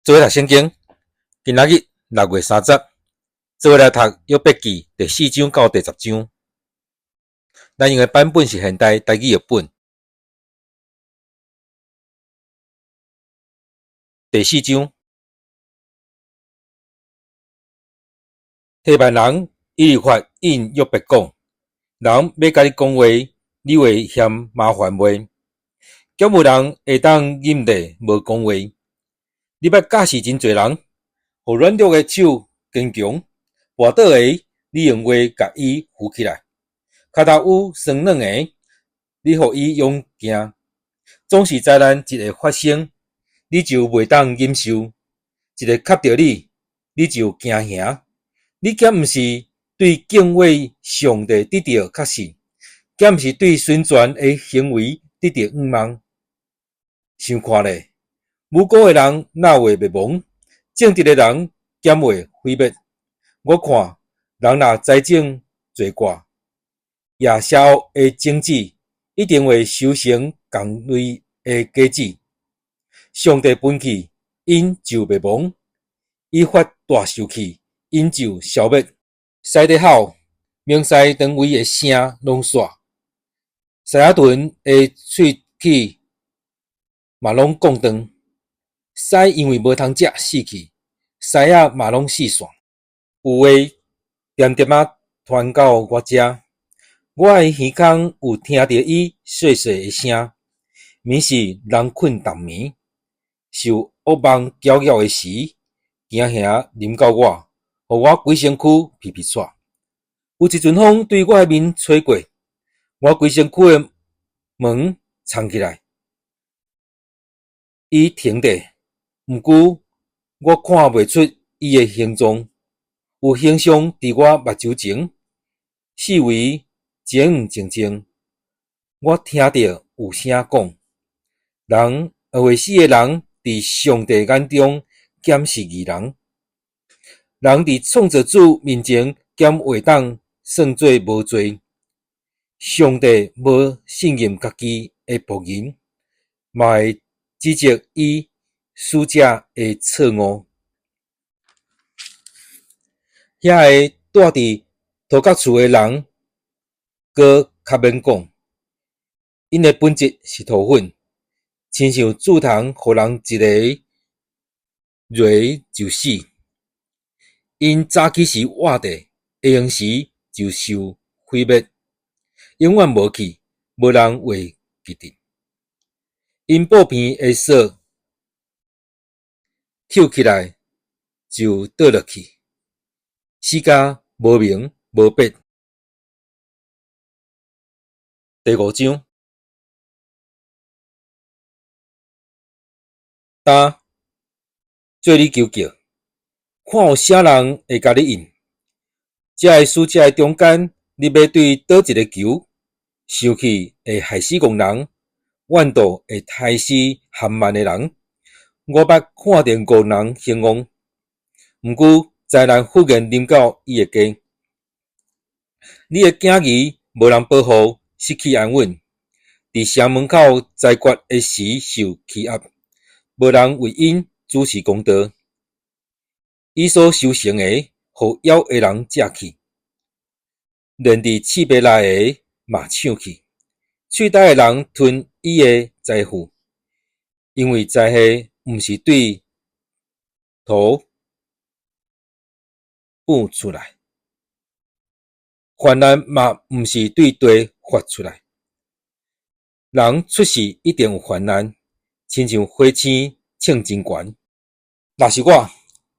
做伙讀聖經，今仔日6月30，做伙來讀約伯記第四章到第十章。咱用的版本是現代台語譯本。第四章，提曼人以利法應約伯講：人欲共你講話，你會嫌麻煩袂？敢有人會當忍耐無講話？你捌教示真濟人，予軟弱的手堅強，跋倒的，你用話共伊扶起來；跤頭趺酸軟的，你予伊勇行。總是災難一下發生，你就袂當忍受；一下及著你，你就驚嚇。你敢毋是對敬畏上帝得著確信？敢毋是對純全的行為得著向望？想看咧，無辜的人哪會滅亡？正直的人敢會毀滅？我看人若栽種罪過，也邪惡的種子，一定會收成仝類的果子。上帝分去，𪜶就滅亡；伊發大受氣，𪜶就消滅。獅咧吼，明獅當位的聲攏煞，獅仔呑的喙齒嘛攏摃斷。獅因為無通食死去，獅仔嘛攏死散。有話恬恬仔傳到我遮，我的耳孔有聽著伊細細的聲。暝時人睏淡眠，受惡夢攪擾的時，驚嚇臨到我，予我規身軀皮皮掣。有一陣風對我的面吹過，我規身軀的毛叢起來。伊停佇，毋過我看袂出伊的形狀。有形象佇我目睭前，四圍靜靜靜。我聽著有聲講：人會死的人，佇上帝眼中敢是義人？人佇創造主面前，敢會當算做無罪？上帝無信任家己的僕人，嘛會指責伊使者的錯誤。遐个蹛佇塗角厝的人，閣較免講，𪜶的本質是塗粉，親像柱蟲予人一下蹂就死。𪜶早起時活著，下昏時就受毀滅，永遠無去，無人會記得。𪜶布棚的索抽起來就倒落去，死甲無名無別。第五章，今做你求叫，看有啥人會共你應？這个使者的中間，你欲對佗一个求？生氣會害死戇人，怨妒會刣死含慢的人。我捌看著戇人興旺，毋過災難忽然臨到伊的家。你的囝兒無人保護，失去安穩，佇城門口裁決的時受欺壓，無人為𪜶主持公道。伊所修成的，予枵的人食去，連佇翅腹內的嘛搶去。喙焦的人吞伊的財富，因為災禍毋是對土迸出來，患難嘛毋是對地發出來。人出世一定有患難，親像火星衝真懸。若是我，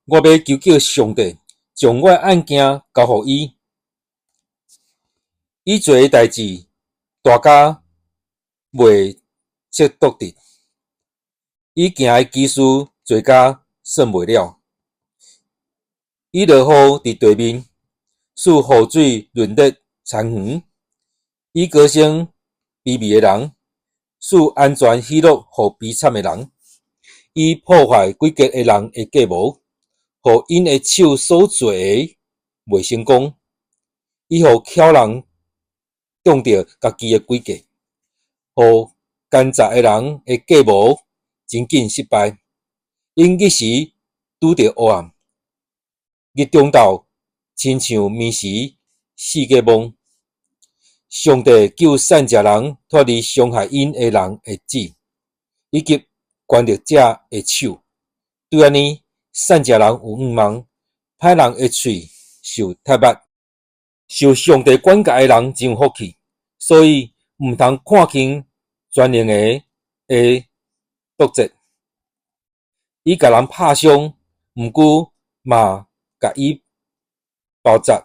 我欲求叫上帝，將我的案件交予伊。伊做的代誌大甲袂測度得，伊行的奇事濟甲算袂了。伊落雨佇地面，使雨水潤熱田園。伊高升卑微的人，使安全喜樂予悲慘的人。伊破壞詭計的人的計謀，予𪜶的手所做的袂成功。伊予巧人中著家己的詭計，予奸詐的人的計謀真緊失敗。𪜶日時拄著黑暗，日中晝親像暝時四界摸。上帝救散食人脫離傷害𪜶的人的指，以及權力者的手。對按呢，散食人有向望，歹人的喙受踢捌。受上帝管教的人真有福氣，所以毋通看輕全能的的督責。伊共人拍傷，毋過嘛共伊包紮；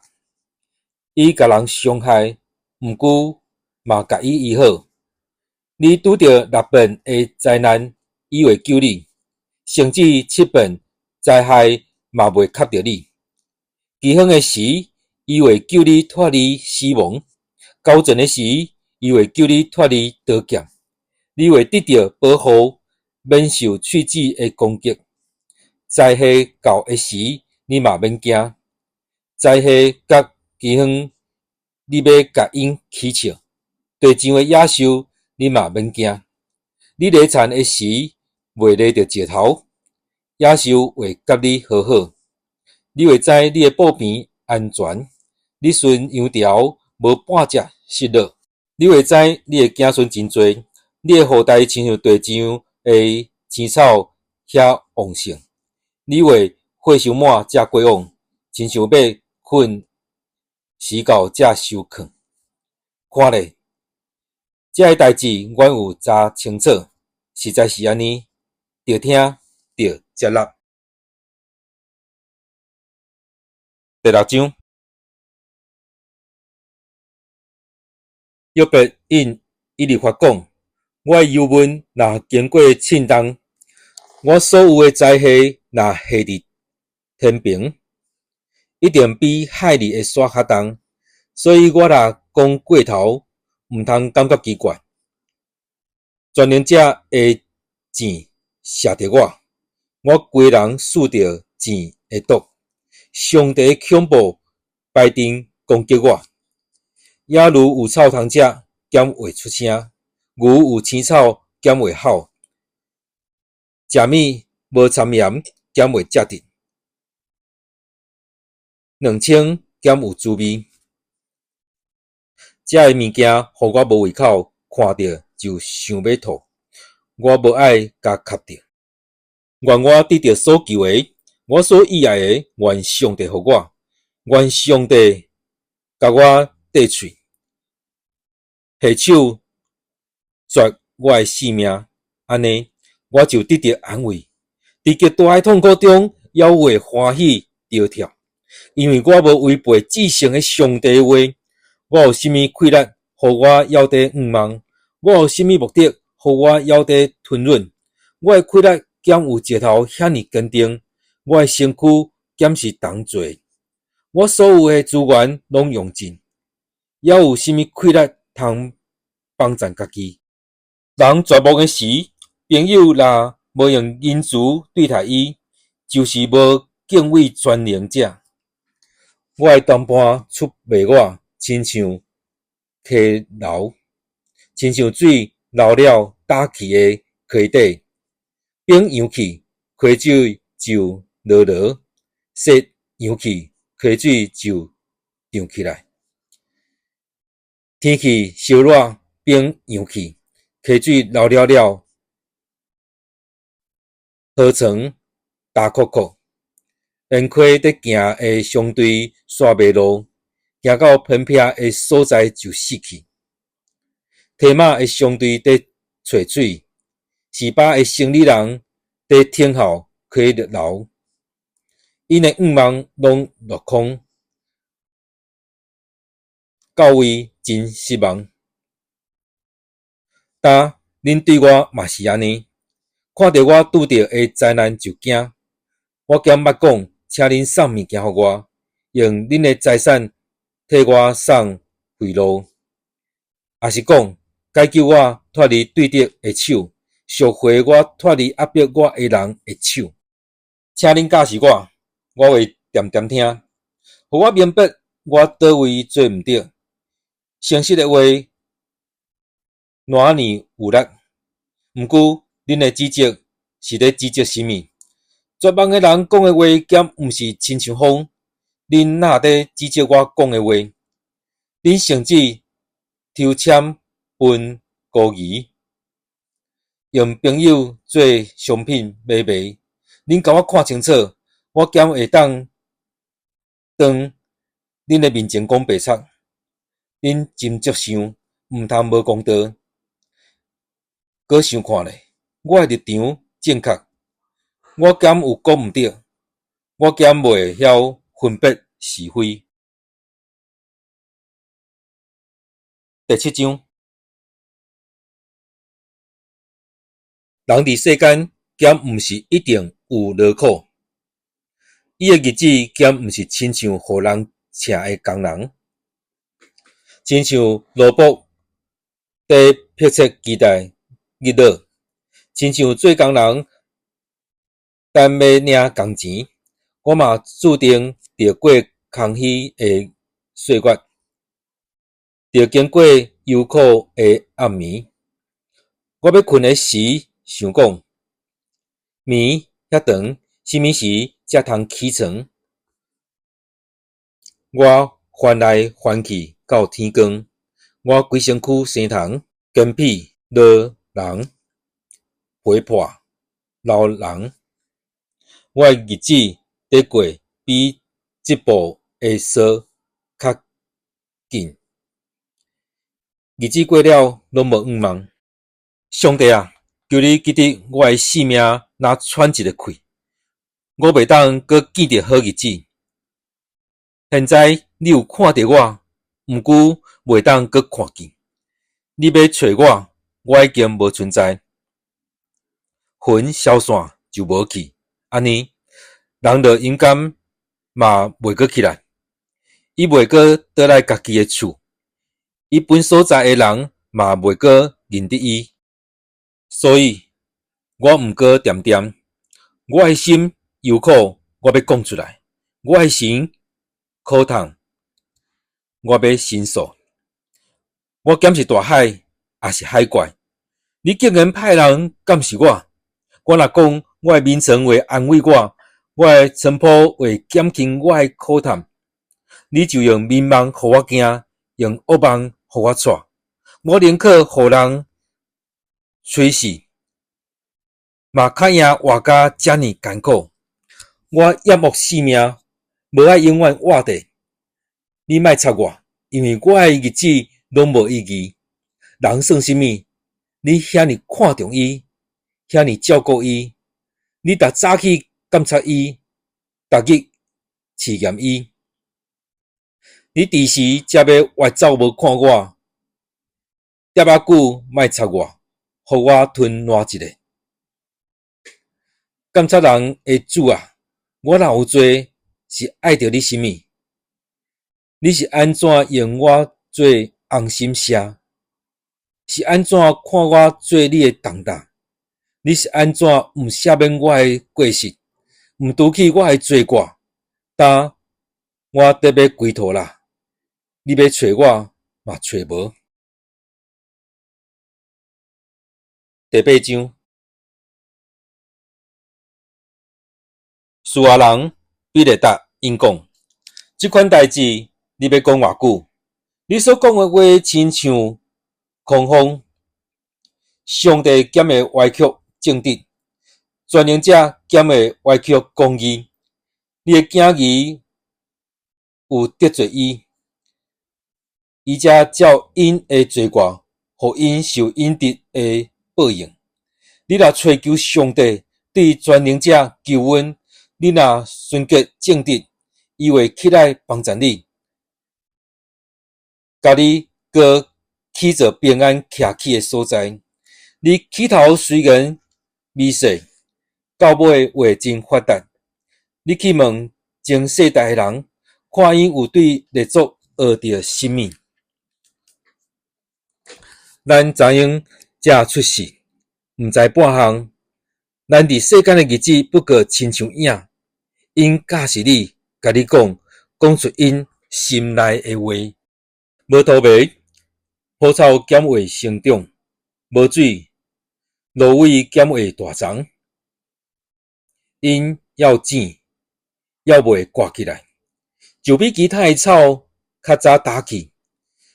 伊共人傷害，毋過嘛共伊醫好。你拄著六遍的災難，伊會救你；甚至七遍災害嘛袂及著你。饑荒的時，伊會救你脫離死亡；交戰的時，伊會救你脫離刀劍。你會得著保護，免受喙齒的攻擊。災禍到的時，你嘛免驚。災禍佮饑荒，你欲共𪜶起笑；地上的野獸，你嘛免驚。你犁田的時，袂犁著石頭，野獸會佮你和好。你會知你的布棚安全，你馴羊條無半隻失落。你會知你的子孫真濟，你的後代親像地上的青草遐旺盛。你會歲收滿才過往，親像欲睏時到才收睏。看咧，這个代誌阮有查清楚，實在是按呢，著聽著接納。第六章，約伯應以利法講：我的油溫若經過震動，我所有的災禍若下佇天平，一定比海裡的沙較重。所以我若講過頭，毋通感覺奇怪。全能者的箭射著我，我規人受著箭的毒。上帝的恐怖排陣攻擊我。野驢有草通食，敢會出聲；牛有青草，敢會吼。食物無摻鹽，敢會食得？卵清敢有滋味？這个物件予我無胃口，看著就想欲吐。我無愛共磕著。願我得著所求的，我所意愛的，願上帝予我，願上帝共我綴喙，下手絕我的性命，按呢，我就得著安慰，佇極大的痛苦中，猶會歡喜著跳，因為我無違背至聖的上帝的話。我有啥物氣力，予我猶佇向望？我有啥物目的，予我猶佇吞忍？我的氣力敢有石頭遐爾堅定？我的身軀敢是銅做？我所有的資源攏用盡，猶有啥物氣力通幫贊家己？人絕望的時，朋友若無用仁慈對待伊，就是無敬畏全能者。我的同伴出賣我，親像溪流，親像水流了焦去的溪底，冰融去，溪水就濁濁；雪融去，溪水就漲起來。天氣燒熱，冰融去，溪水流了了，河床焦涸涸。沿溪佇行的商隊煞迷路，行到偏僻的所在就死去。提瑪的商隊佇揣水，示巴的生理人佇等候溪流，𪜶的向望攏落空，到位真失望。但恁對我嘛是按呢，看著我拄著的災難就驚。我敢捌講，請恁送物件予我，用恁的財產替我送賄賂，抑是講解救我脫離對敵的手，贖回我脫離壓迫我的人的手。請恁教示我，我會恬恬聽，予我明白我佗位做毋著。誠實的話，哪爾有力？毋過恁的指責是咧指責啥物？絕望的人講的話敢毋是親像風？恁若佇指責我講的話？恁甚至抽籤分孤兒，用朋友做商品買賣。恁共我看清楚，我敢會當當恁的面前講白賊？恁真足想，毋通無公道。閣想看咧，我的立場正確，我敢有講毋對？我敢袂曉分別是非？第七章，人佇世間，敢毋是一定有勞苦？伊的日子敢毋是親像予人請的工人，親像奴僕佇迫切期待日落，親像做工人等欲領工錢。我嘛注定著過空虛的歲月，著經過憂苦的暗暝。我欲睏的時，想講，暝遐長，啥物時才通起床？我翻來翻去到天光，我規身軀生蟲，乾疕老人，皮破老人。我的日子佇過比織布的梭較緊，日子過了攏無向望。上帝啊，求你記得我的性命，若喘一个氣，我袂當閣見著好日子。現在你有看著我，毋過袂當閣看見。你欲揣我，我已經無存在，魂消散就無去，按呢，人就勇敢嘛袂閣起來，伊袂閣倒來家己的厝，伊本所在的人嘛袂閣認得伊。所以，我毋過恬恬，我的心憂苦，我欲講出來；我的神苦痛，我欲申訴。我敢是大海，抑是海怪？你竟然派人監視我？我若講我的眠床會安慰我，我的床鋪會減輕我的苦痛，你就用眠夢予我驚，用惡夢予我掣。我寧可予人催死，嘛較贏活甲遮爾艱苦。我厭惡性命，無愛永遠活著。你莫插我，因為我的日子攏無意義。人算啥物？你遐爾看重伊，遐爾照顧伊，你逐早起監察伊，逐日試驗伊。你佇時才欲越走無看我，疊仔久莫插我，予我吞爛一下。監察人的主啊，我若有罪，是礙著你啥物？你是按怎用我做紅心蛇？是按怎看我做你的重擔？你是按怎毋赦免我的過失，毋除去我的罪過？當我得欲歸途啦，你欲揣我嘛揣無。第八章，書亞人比勒達𪜶講，這款代誌你欲講偌久？你所講的話親像狂風，上帝敢會歪曲正直？全能者敢會歪曲公義？你的囝兒有得罪伊，伊才照𪜶的罪過，予𪜶受應得的報應。你若揣求上帝，對全能者求恩，你若純潔正直，伊會起來幫贊你，共你閣起做平安徛起的所在。你起頭雖然微細，到尾會真發達。你去問前世代的人，看𪜶有對列祖學著啥物？咱怎樣才出世，毋知半項。咱佇世間的日子不過親像影。𪜶教示你，共你講，講出𪜶心內的話。無塗糜，蒲草敢會生長；無水，蘆葦敢會大叢。𪜶 猶剪，猶袂割起來，就比其他的草較早焦去。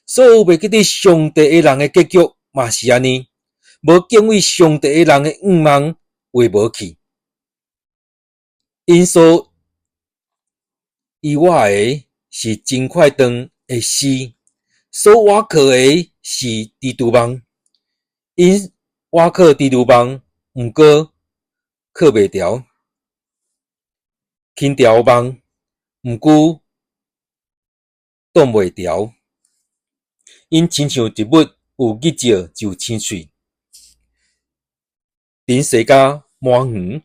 所有袂記得上帝的人的結局嘛是按呢，無敬畏上帝的人的願望會無去。𪜶所依倚的是真快斷的絲，所倚靠的是蜘蛛網。𪜶倚靠蜘蛛網，毋過靠袂牢；輕牢網，毋過擋袂牢。𪜶親像植物有日照就生穗，藤生甲滿園。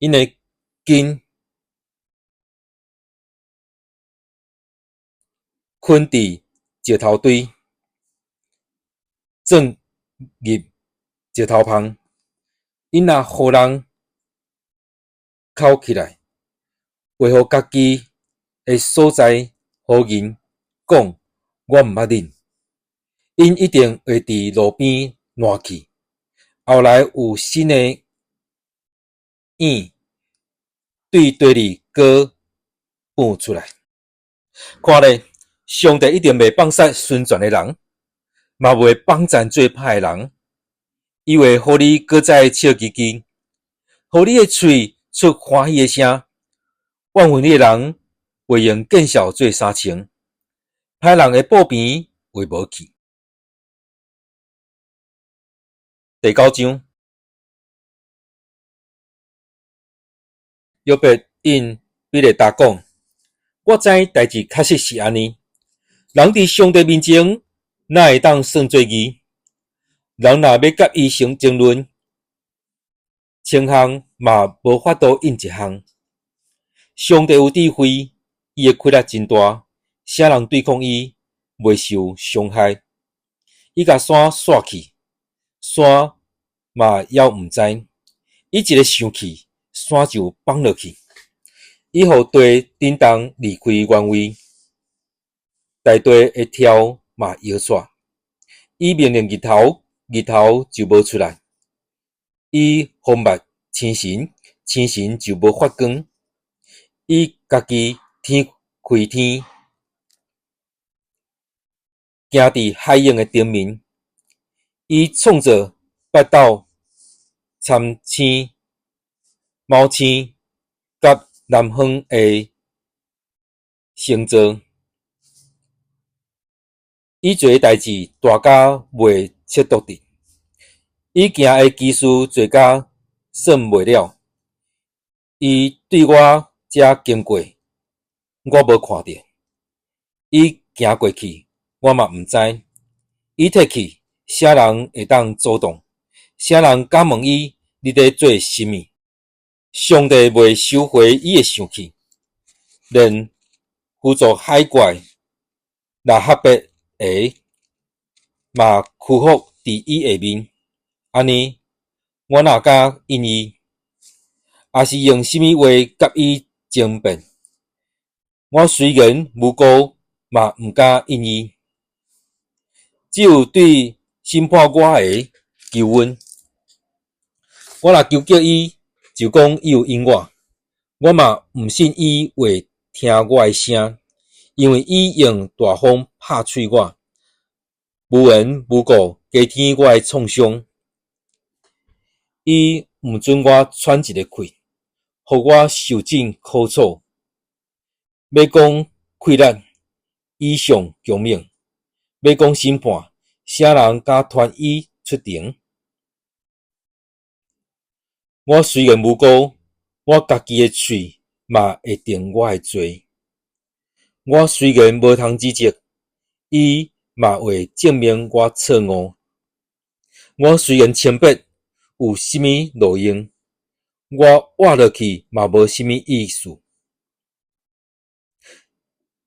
𪜶的根囥佇石頭堆，鑽入石頭縫。𪜶若予人抾起來，會予家己的所在予人講，我毋捌恁。𪜶一定會佇路邊爛去，後來有新的影對地裡閣蹦出來。看咧，上帝一定袂放殺純全的人，嘛袂幫贊做歹的人。伊會予你閣再笑吱吱，予你的喙出歡喜的聲。怨恨你的人會用見笑做衫穿，歹人的布棚會無去。第九章，約伯應比勒達講：我知代誌確實是按呢。人佇上帝面前，哪會當算做義？人若欲佮伊相爭論，千項嘛無法度應一項。上帝有智慧，伊的氣力真大，啥人對抗伊，袂受傷害。伊共山徙去，山嘛猶毋知。伊一个生氣，山就崩落去。伊予地震動離開原位，大地會跳嘛搖掣。伊命令日頭，日頭就無出來。伊封密星辰，星辰就無發光。伊家己天開天，行佇海湧的頂面。伊創造北斗、參星、昴星佮南方的星座。伊做的代誌大甲袂測度得，伊行的奇事濟甲算袂了。伊對我遮經過，我無看著；伊行過去，我嘛毋知。伊退去，啥人會當阻擋？啥人敢問伊，你咧做啥物？上帝袂收回伊的生氣，連輔助海怪拉哈伯的嘛屈服佇伊下面。按呢，我哪敢應伊？抑是用啥物話佮伊爭辯？我雖然無辜，嘛毋敢應伊。只有對審判我的求恩。我若求叫伊，就講伊有應我。我嘛毋信伊會聽我的聲，因為伊用大風拍碎我，無緣無故加添我的創傷。伊毋准我喘一个氣，予我受盡苦楚。欲講氣力，伊上強猛；欲講審判，啥人敢傳伊出庭？我雖然無辜，我家己的喙嘛會定我的罪。我雖然無通指責，伊嘛會證明我錯誤。我雖然清白，有啥物路用？我活落去嘛無啥物意思。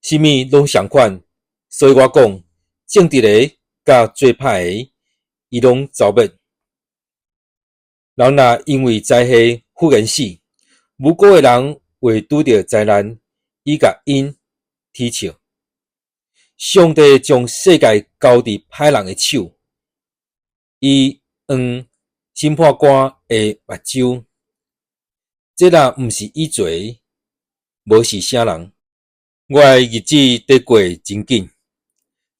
啥物攏相款，所以我講，正直的佮做歹的，伊攏遭滅。人若因為災禍忽然死，無辜的人會拄著災難，伊共𪜶恥笑。上帝將世界交佇歹人的手，伊掩審判官的目睭。這若毋是伊做，無是啥人？我的日子佇過真緊，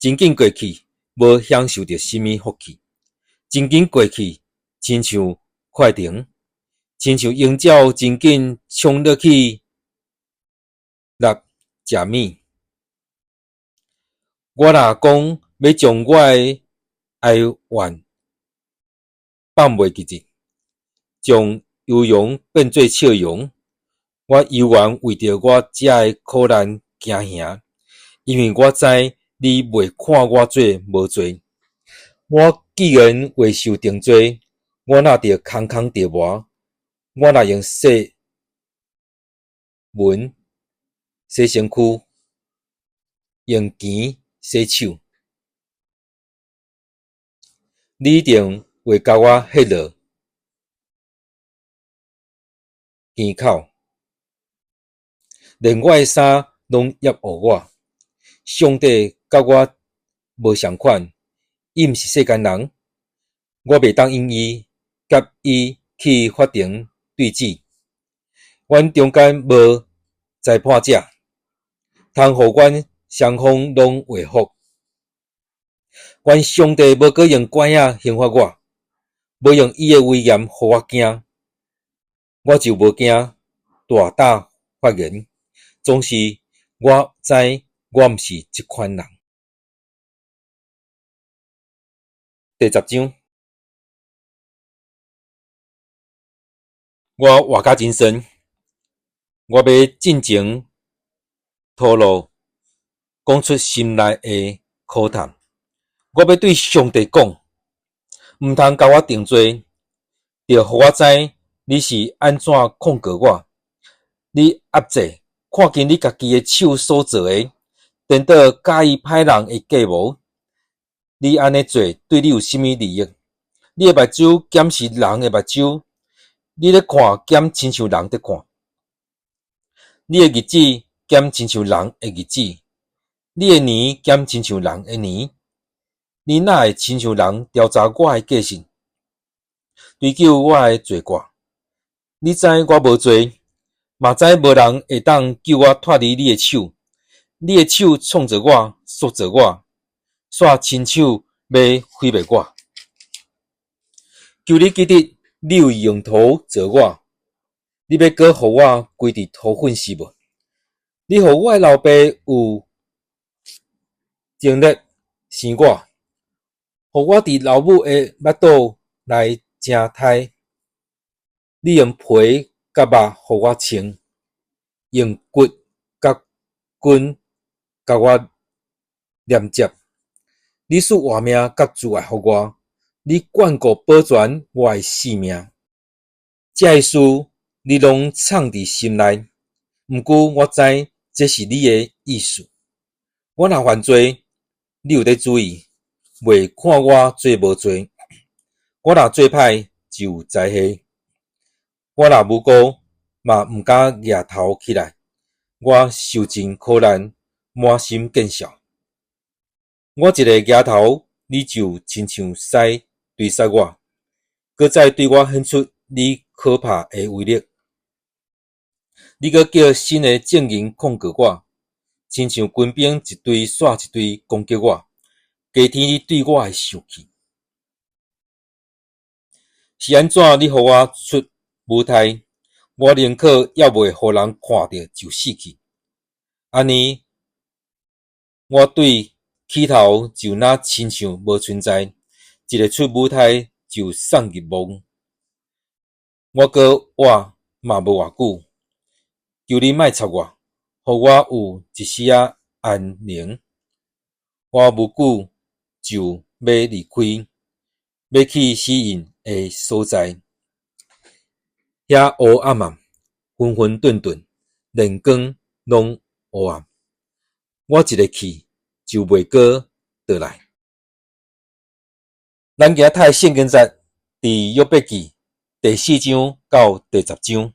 真緊過去，無享受著啥物福氣。真緊過去，親像快艇，親像鷹鳥真緊衝落去獵食物。我若講欲將我的哀怨放袂記得，將憂容變做笑容，我猶原為著我這个苦難驚嚇，因為我知你袂看我做無罪。我既然未受定罪，我哪著空空著磨？我若用細紋洗身軀，用錢洗手，你一定會共我歇落羹口，連我的衫攏厭惡我。上帝佮我無仝款，伊毋是世間人，我袂當用伊佮伊去法庭對質。阮中間無裁判者，通予阮雙方攏話服。願上帝無閣用拐仔刑罰我，無用伊的威嚴予我驚，我就無驚大膽發言。總是我知我毋是這款人。第10章，我活甲真酸，我欲盡情吐露，講出心內的苦嘆。我欲對上帝講，毋通共我定罪，著予我知你是按怎控告我。你壓制，看見你家己的手所做的，顛倒佮意歹人的計謀。你按呢做，對你有啥物利益？你的目睭敢是人的目睭？你咧看，敢親像人佇看？你的日子敢親像人的日子？你的年敢親像人的年？你哪會親像人調查我的過失，追究我的罪過？你知我無罪，嘛知無人會當救我脫離你的手。你的手創造我，塑造我，煞親手欲毀滅我。求你記得，你有用土造我，你欲閣予我歸佇土糞是無？你予我的老爸有精力生我，予我佇老母的腹肚內成胎。你用皮佮肉予我穿，用骨佮筋共我連接。你賜活命佮慈愛予我，你眷顧保全我的性命。這个事你攏藏佇心內，毋過我知這是你的意思。我若犯罪，你有咧注意，袂看我做無罪。我若做歹，就有災禍。我若無辜，嘛毋敢舉頭起來。我受盡苦難，滿心見笑。我一个舉頭，你就親像獅追殺我，閣再對我顯出你可怕的威力。你閣叫新的證人控告我，親像軍兵一隊煞一隊攻擊我，加添你對我的生氣。是按怎你予我出母胎，我寧可猶未予人看著就死去。按呢，我對起頭就若親像無存在，一个出母胎就送入墓。我閣活嘛無偌久，求你莫插我，予我有一絲仔安寧。我無久就欲離開，欲去死蔭的所在。遐烏暗暗，混混沌沌，連光攏烏暗。我一个去，就袂閣倒來。咱今仔讀的聖經節，佇約伯記第4章到第10章。